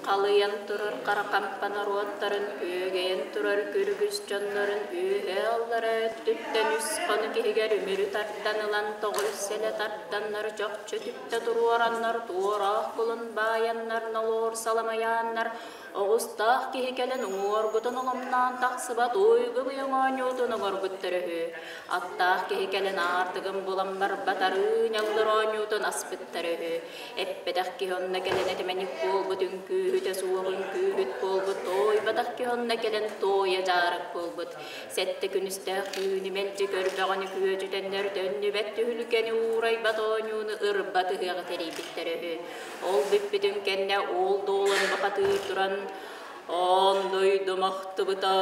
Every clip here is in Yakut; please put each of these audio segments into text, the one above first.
Халыйан турар хара хампа норуоттарын күөгэйэн турар күрүгүс дьоннорун үөһэ-аллара өттүттэн үс хонук иһигэр үмүрү тардан ылан тоҕуй сэлэ тарданнар чохчо түптэ туруораннар туораах кулун баайаннар нолоор саламайааннар Оҕустаах киһи кэлэн уҥуоргутун оломноон тахсыбат уйгу-быйаҥ оонньуутун оҥорбуттар үһү. Аттаах киһи кэлэн аартыгын булан барбат арыы ньаллыр оонньуутун аспыттар үһү. Эппэтэх киһи онно кэлэн этимэник буолбут үҥкүүһүтэ суох үҥкүүһүт буолбут, туойбатах киһи онно кэлэн туойа дьаарык буолбут. Сэттэ күнүстээх түүнү мэлдьи көрбөҕөнү күөдьүтэннэр төннүбэт түһүлгэни уурайбат оонньууну ырбат ыһыаҕы тэрийбиттэр үһү. Ол бүппүтүн кэннэ уол дуолан бухатыыр туран «Аан дойдум ахтыбыта,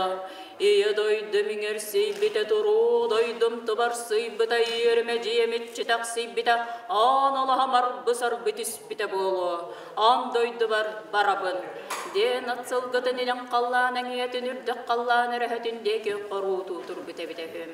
ийэ дойдум иҥэрсийбитэ, туруу дойдум тубарсыйбыта, иэримэ дьиэм иччитэхсийбитэ, аан алаһам арбы-сарбы түспүтэ буолуо, аан дойдубар барабын» диэн ат сылгытын илин халлаан эҥийэтин үрдүк халлаан өрөһөтүн диэки хоруутуу турбут эбитэ үһү.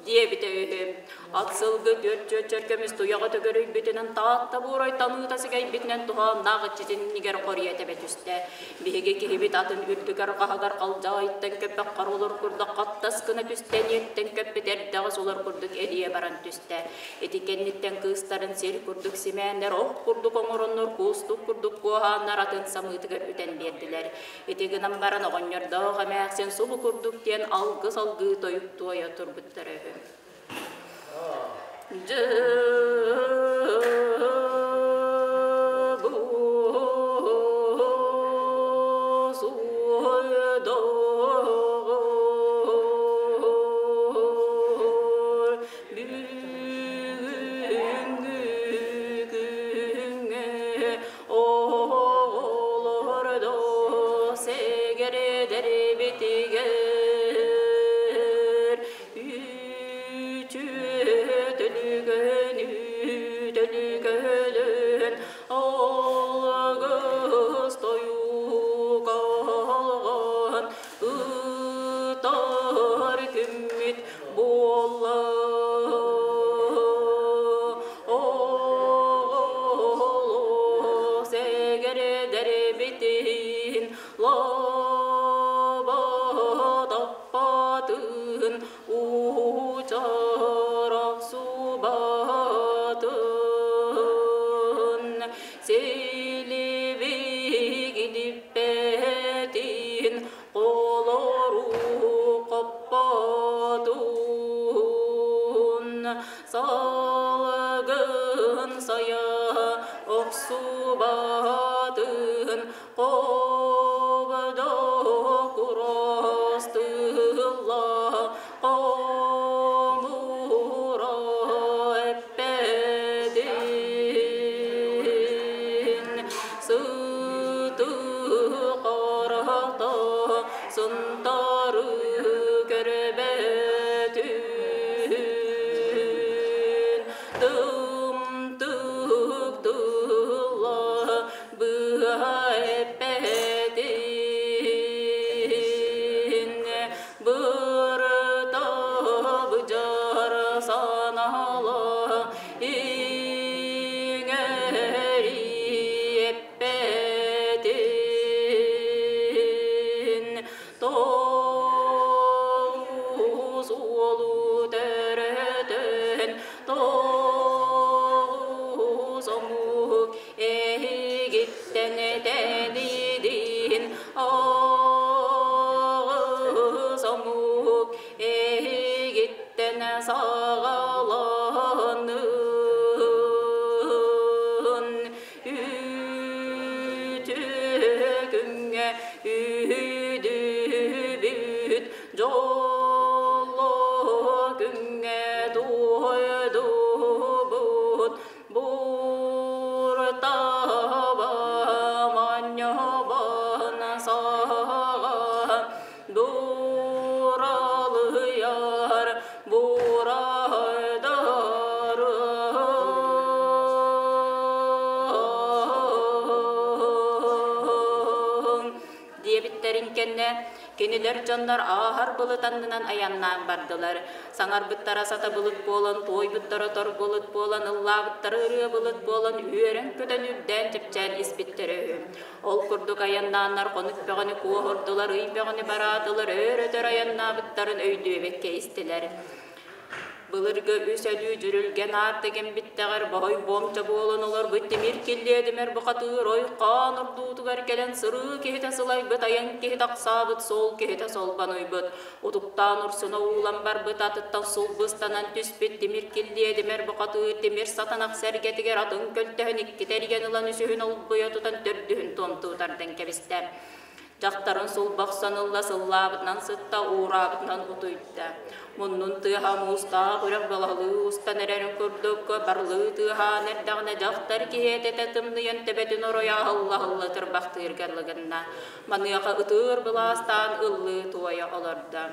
Диэбитэ үһү. Ат сылгы түөрт чүөччэр көмүс туйаҕа төгөрүйбүтүнэн Таатта буурай таныыта сигэйбитинэн туһааннаах иччитиннигэр хоруйа тэбэ түстэ. Биһиги киһибит атын үрдүк арҕаһыгар халдьаайыттан көппөх харолор курдук хаптас гына түстэ, ниэттэн көппүт эрдэҕэс улар курдук элийэ баран түстэ. Ити кэнниттэн кыыстарын сир курдук симээннэр, ох курдук оҥороннор, куустук курдук куоһааннар атын самыытыгар үтэн биэрдилэр. Ити гынан баран оҕонньордоох эмээхсин субу курдук диэн алгыс алгыы тойук туойа турбуттара үһү. Үчүө төлүгөнү. Эдэрбитин лоботоппотун уучорох субатын силибигилиппэтин Олору хоппотун салгын сайа охсубатын хобдо куростылла хомура эппэтин Сыты харахта сынтары көрбөтүн тымтык тылла быһа эппэтин бырта быдьар санала Иҥэриэппэтин тоҕус уолу төрөтөн тоҕус омук эһигиттэн тэнидин аҕыс омук эһигиттэн саҕаланын үтүө күҥҥэ үдүбүт дьолло күҥҥэ туойдубут Бууртаба манньабан саҕа Дууралыйар буурайдар диэбиттэрин кэннэ кинилэр дьоннор ааһар былыт аннынан айаннаан бардылар. Саҥарбыттара сата былыт буолан, туойбуттара тор былыт буолан, ыллаабыттара ырыа былыт буолан, үөрэн-көтөн үрдээн чэпчээн испиттэрэ үһү. Ол курдук айаннааннар хонук бөҕөнү куоһурдулар, ый бөҕөнү бараатылар, өөр-өтөр айаннаабыттарын өйдүөбэккэ истилэр. Былыргы үс өлүү дьүрүлгэн аартыгын биттэҕэр боһой буомча буолан олорбут тимир киллиэдимэр бухатыыр ой хаан ордуутугар кэлэн сырыы киһитэ сылайбыт айан киһи тахсаабыт суол киһитэ солбануйбут утуктаан урсуна уулан барбыт атыттан сулбустанан түспүт тимир киллиэдимэр бухатыыр тимир сатанах сэргэтигэр атын көлтөһөн иккитэ эригэн ылан үсүһүн олбуйа тутан төрдүһүн туомтуу тардан кэбистэ. Дьахтарын сулбахсан ылла сыллаабытынан сытта, уураабытынан утуйда. Муннун тыаһа муустаах үрэх балаһалыы устан эрэрин курдук барлыы тыаһаан эрдэҕинэ дьахтар киһи этэтэ тымныйан төбөтүн оройо аһылла-аһылла тырбахтыырга ылыгынна. Маныаха ытыыр былаастаан ыллыы туойа олордо.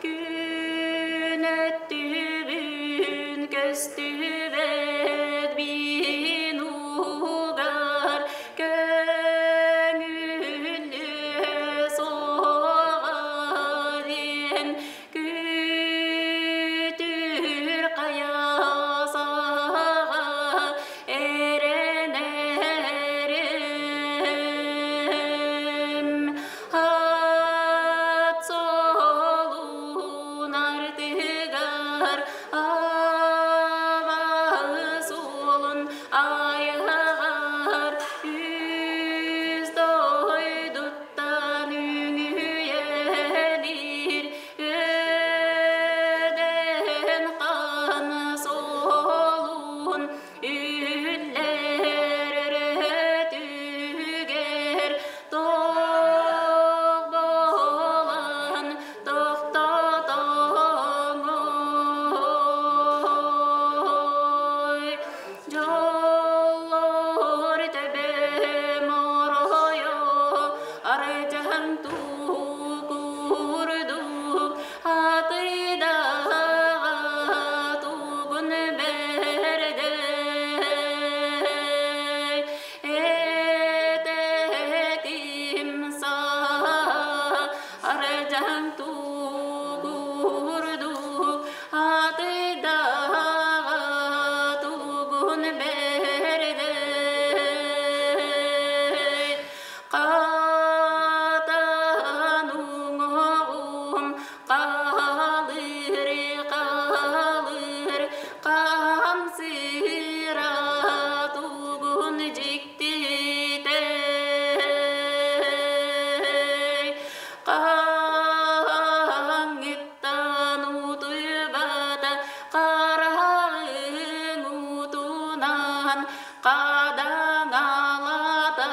Күн өттүбүн көстүбэт бин угар көҥүллүө суох. Куунан хадаҥалатаҥ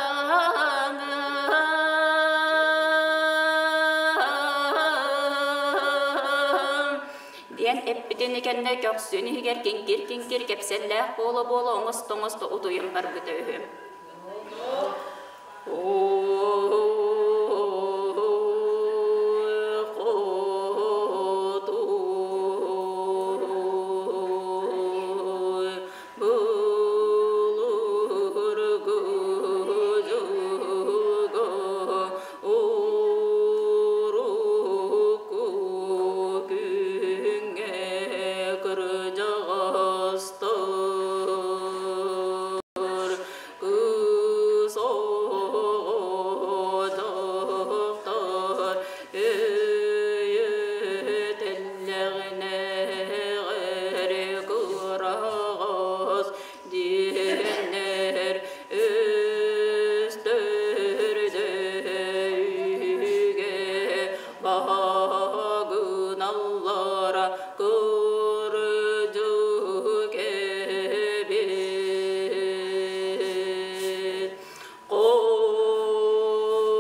диэн эппитин кэннэ көхсүн иһигэр киҥкир-киҥкир кэпсэллээх буола-буола оҥосто-оҥосто утуйан барбыта үһү. Кыыс оҕо-дьахтар өйө тэллэҕинээҕэр кыараҕас диэннэр өстөрдөйүгэ баһагыналлара кырдьык эбит.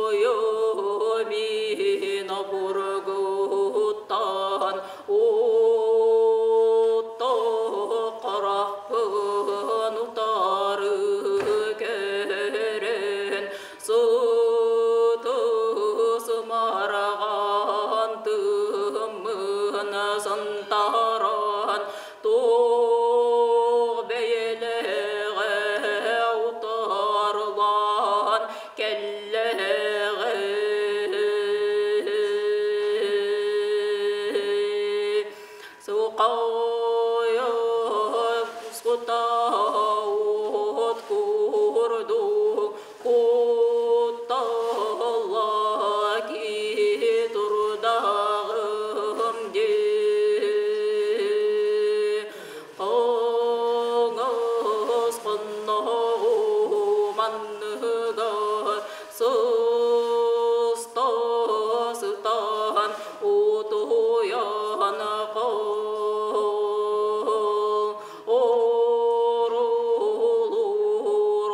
Қойо мин обургуттан отто харахпын утары көрөн сытыс мараҕан тыммын сантаран туох бэйэлээҕэ утарылаан кэллэҕэй. Суқайа кутаут курдук кутталла ки турдаҕым дии. Хоҥос хонноҕу манныгар сыста сытан утуйан Орулуур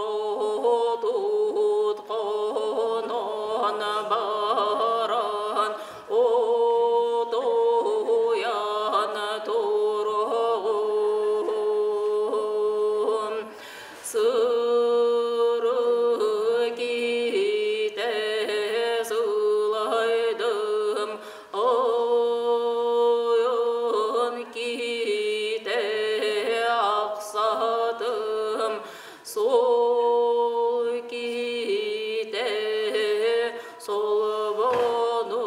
отут хонон баран утуйан туругун Сыры киитэ сылайдым Ойон киитэ ахсатым Сол киитэ солбону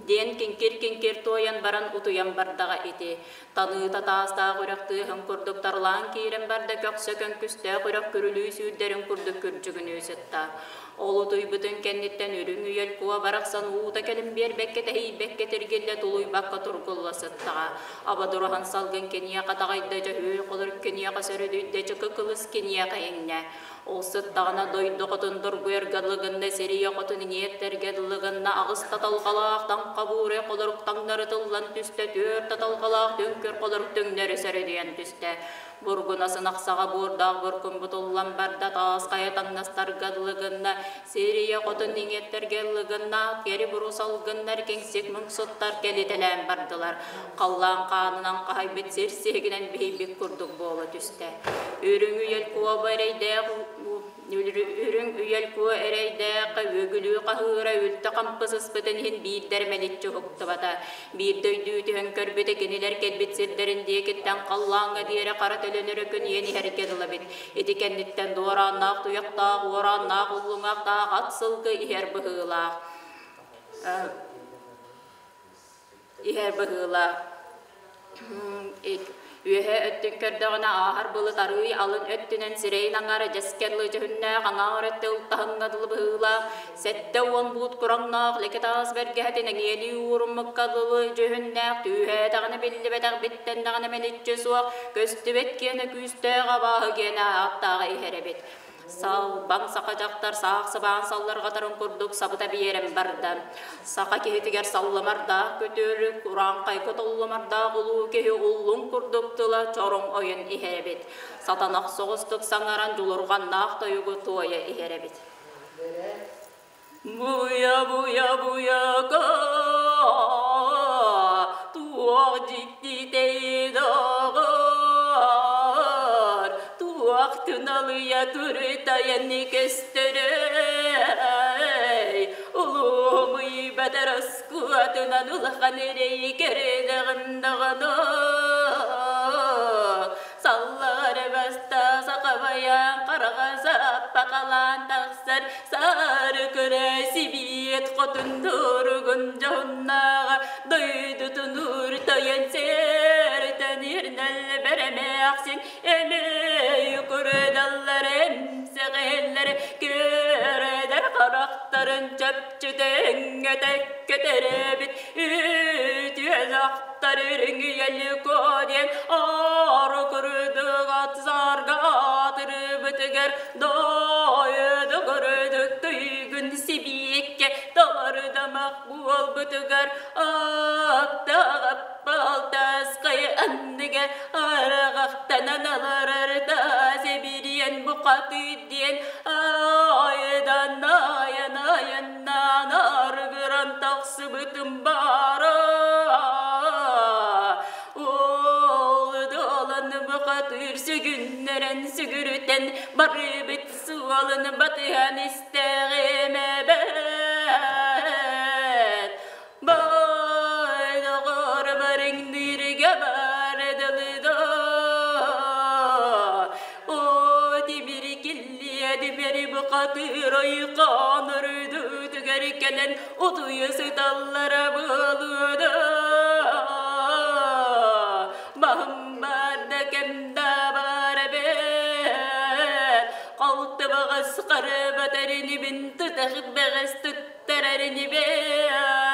диэн киҥкир-киҥкир туойан баран утуйан бардаҕа ити. Таныыта таастаах үрэх тыаһын курдук тарлаан киирэн барда көхсө көҥкүстээх үрэх күрүлүү сүүрдэрин курдук күрдьүгүнүү сытта. Ол утуйбутун кэнниттэн үрүҥ үйэл куо барахсан уута кэлин биэрбэккэ тэһийбэккэ тиргиллэ тулуйбакка тургулла сыттаҕа. Абадураһан салгын киниэхэ таҕайда дьөһүөл холор киниэхэ сөрүдүйдэ чыкы кылыс киниэхэ иҥнэ. Ол сыттаҕына дойду хотун доргуйарга дылы сирийэ хотун иҥиэттэргэ дылы гынна аҕыс таталҕалаах таҥха буурай холорук таҥнары тыллан түстэ түөрт таталҕалаах түҥкүр холорук түҥнэри сөрүдүйэн түстэ. Бургуна сынах саҕа буордаах буркун бутуллан барда таас хайа таҥнастарга дылы гынна сирийэ хотун иҥиэттэргэ дылы гынна кэри буру салгыннар киҥсик муҥсуттар кэлитэлээн бардылар. Халлаан хаанынан хаһайбыт сир сиһигинэн биһийбит курдук буола түстэ. Үрүҥ үйэл куоба эрэйдээх Үрүҥ үйэл куо эрэйдээх үөгүлүү хаһыыра үлтэ хампы сыспытын иһин биирдэр мэличчи уһуктубата. Биирдэ өйдүү түһэн көрбүтэ кинилэр кэлбит сирдэрин диэкиттэн халлааҥҥа диэри хара төлөнөрө көнүйэн иһэргэ дылабит. Ити кэнниттэн дуорааннаах туйахтаах, уорааннаах уллуҥахтаах ат сылгы иһэр быһыылаах. Иһэр быһыылаах. Үөһэ өттүн көрдөҕүнэ ааһар былыт арыый алын өттүнэн сирэйин аҥаара дьэскэ дылы дьүһүннээх аҥаар өттө ылтаһыҥҥа дылы быһыылаах 70 буут кураҥнаах лэки таас бэргэһэтин эҥиэлии ууруммукка дылы дьүһүннээх түүһээтэҕинэ биллибэтэх биттэннэҕинэ мэличчи суох көстүбэт киэнэ күүстээх абааһы киэнэ ааттааҕа иһэр эбит. Салбаҥ саха дьахтар саах сыбаан салларҕатарын курдук сабыта биэрэн барда. Саха киһитигэр саллымардаах көтөр, урааҥхайга толлумардаах улуу киһи уллуҥ курдук тыла чороҥ ойон иһэр эбит. Сатанах соҕустук саҥаран дьулурҕаннаах тойугу туойа иһэр эбит. Буйа, буйа, буйака, туох дьиктитэй доҕор, туох тыналыйа туртайан көстөрөй, улуумуй батар оскуотунан улахан эрэй көрдөҕүм доҕоно. Саллар баста сахабайан хараҕа саппакалаан тахсар сары көрө сибиэт хотун дуругун дьоһуннааҕа дойдутун уртайан сэртэн ирнэл бэрэмээхсин эмэй көрөдаллар эмсэҕэллэр көрөдөр харахтарын чөпчүтэҥҥэ тэккэтэрэбит үтүө Тарырыҥыйалыко диэн оор курдугат саргаатырыбытыгар дойду көрдүк туйгун сибиэккэ толордамах буолбутугар аптаҕаппалтаскай анныга арҕахтанан аларар таас эбириэн бухатыы диэн айдан айан айаннаан аргыран тахсыбытым баара. Ол долан бухатыыр сүгүннэрэн сүгүрүтэн барыбыт суолун батыһан истэҕим эбээт. Бай доҕор барыҥныырга бардылы О тимир киллиэ тимири бухатыыр ойхоон үрдүтүгэр кэлэн утуйа сыталлара буолуо да Баһым барда кэм да бар эбээт Халты баҕас хары батар инибин тутах бэҕэс туттарар инибин.